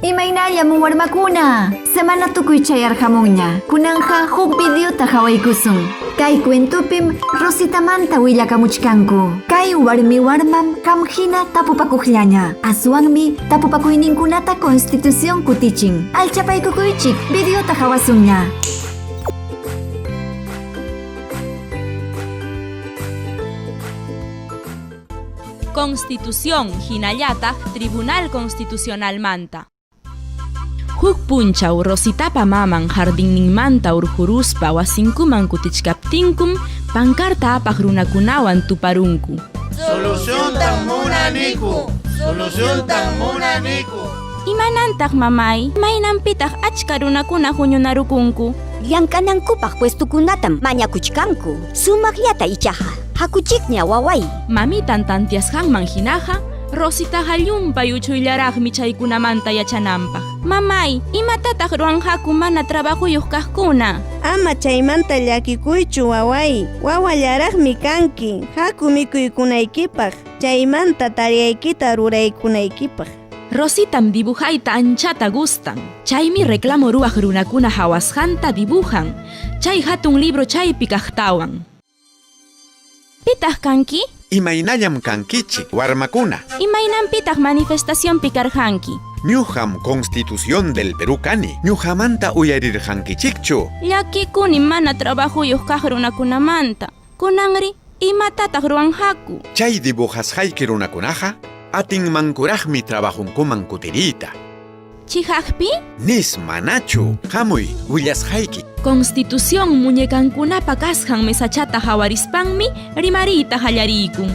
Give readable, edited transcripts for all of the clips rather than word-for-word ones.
Imaynallam warmakuna, semana tukuy chayarqamunña. Kunanqa huk videota qhawaykusun. Kay cuentopim Rositamanta willakamuchkanku. Kay warmi warmam qam hina tapupakuqllaña. Aswanmi tapupakuyninkunata Constitución kutichin. Alchapaykukuychik, videota qhawasunña. Constitución hinallataq Tribunal Constitucionalmanta. Huk punchaw Rositapa maman jardinninmanta urquruspa wasinkuman kutichkaptinkum pancarta apaq runakunawan tuparunku. Soluciontan munaniku, soluciontan munaniku. Imanantaq mamay, maynanpitaq achka runakuna huñunarukunku. Llank'anankupaq puestukunatam mañakuchkanku. Sumaqllata ichaqa. Hakuchikña waway. Mamitan tantiasqanman hinaqa, Rositaqa llumpay uchuyllaraqmi chaykunamanta yachananpaq. Mamay, imatataq ruwanqaku mana trabajuyuq kaqkuna? Ama chaymanta llakikuychu waway. Wawallaraqmi kanki. Haku mikuykunaykipaq. Chaymanta tareaykita ruraykunaykipaq. Rositam dibujayta anchata gustan. Chaymi reclamo ruwaq runakuna hawasqanta dibujan. Chay hatun libro chaypi kaqtawan. Pitaq kanki? Imaynallam kankichik, warmakuna. Imaynanpitaq manifestacionpi karqanki? Ñuqam Constitución del Perú kani. Ñuqamanta uyarirqankichikchu. Llakikuni mana trabajuyuq kaq runakunamanta. Kunanri, imatataq ruwanqaku? Chay dibujasqayki runakunaqa atinmankuraqmi trabajunkuman kutiriyta. Chihaqpi? Nis manachu. Hamuy, willasqayki. Constitución muñekankunapa kasqan mesachata hawarispanmi rimariyta qallariykun.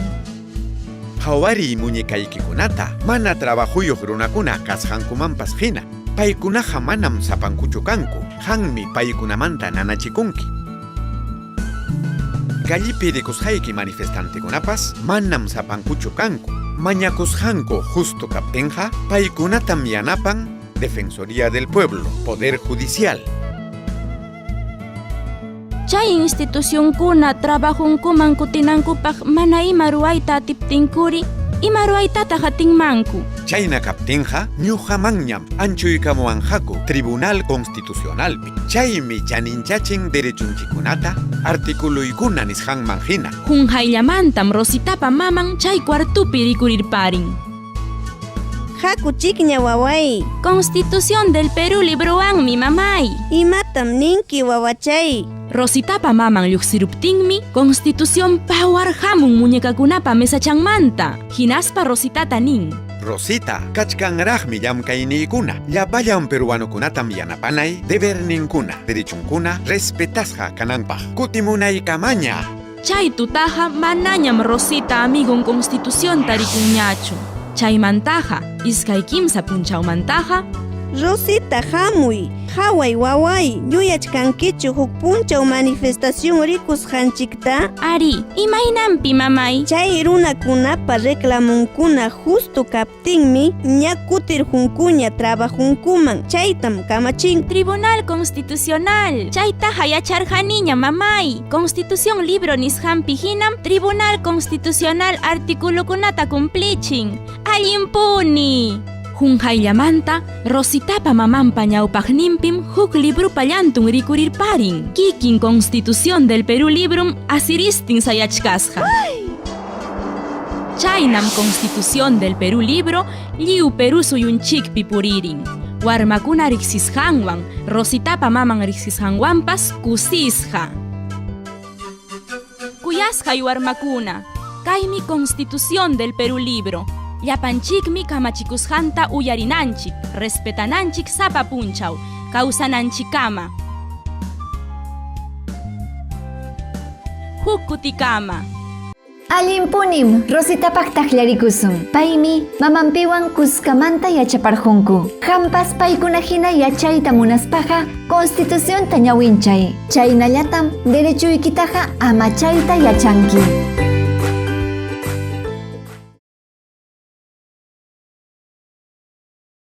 Hawariy muñekaykikunata mana trabajuyuq runakuna kasqankumanpas hina. Paykunaqa manam sapankuchu kanku. Qanmi paykunamanta nanachikunki. Callepi rikusqayki manifestantekunapas manam sapankuchu kanku. Mañakusqanku justo kaptinqa paykunatam yanapan Defensoría del Pueblo, Poder Judicial. Chay institucionkuna trabajunkuman kutinankupaq mana ima ruwayta atiptinkuri, ima ruwaytataq atinmanku. Chayna kaptinqa ñuqamanñam anchuykamuwanqaku Tribunal Constitucionalpi. Chaymi chaninchachin derechunchikunata articuluykuna nisqanman hina. Qunqayllamantam Rositapa maman chay cuartupi rikurirparin. Hakuchikña waway. Constitución del Perú librowanmi mamay. Imatam ninki wawachay. Rositapa maman lluqsiruptinmi Constitución pawarqamun muñecakunapa mesachanmanta. Hinaspa Rositata nin. Rosita, kachkanraqmi llamkayniykuna. Llapallan peruanokunatam yanapanay deberninkuna, derechunkuna respetasqa kananpaq. Kutimunaykamaña. Chay tutaqa manañam Rosita amigon Constitución tarikunñachu. Chaymantaqa, iskay kimsa punchawmantaqa, Rosita hamuy. Haway waway, yuyachkankichu huk punchaw manifestación rikusqanchikta? Ari, imaynanpi mamay. Chay runakunapa reclamunkuna justo kaptinmi ña kutirqunkuña trabajunkuman. Chaytam kamachin. Tribunal Constitucional. Chaytaqa yacharqaniña mamay. Constitución libro nisqanpi hinam Tribunal Constitucional articulukunata cumplichin. Allinpuni. Qunqayllamanta Rositapa mamanpa ñawpaqninpim huk librupa llantun rikurirparin. Kikin Constitución del Perú librum asiristin sayachkasqa. Chaynam Constitución del Perú libro lliw Perú suyunchikpi puririn. Warmakuna riqsisqanwan, Rositapa maman riqsisqanwanpas kusisqa. Kuyasqay warmakuna, kaymi Constitución del Perú libro. Llapanchikmi kamachikusqanta uyarinanchik, respetananchik sapa punchaw, kawsananchikkama. Huk kutikama. Allinpunim Rositapaq taqllarikusun. Paymi mamanpiwan kuskamanta yachaparqunku. Qampas paykuna hina yachayta munaspaqa Constitucionta ñawinchay. Chaynallatam derechuykitaqa amachayta yachanki.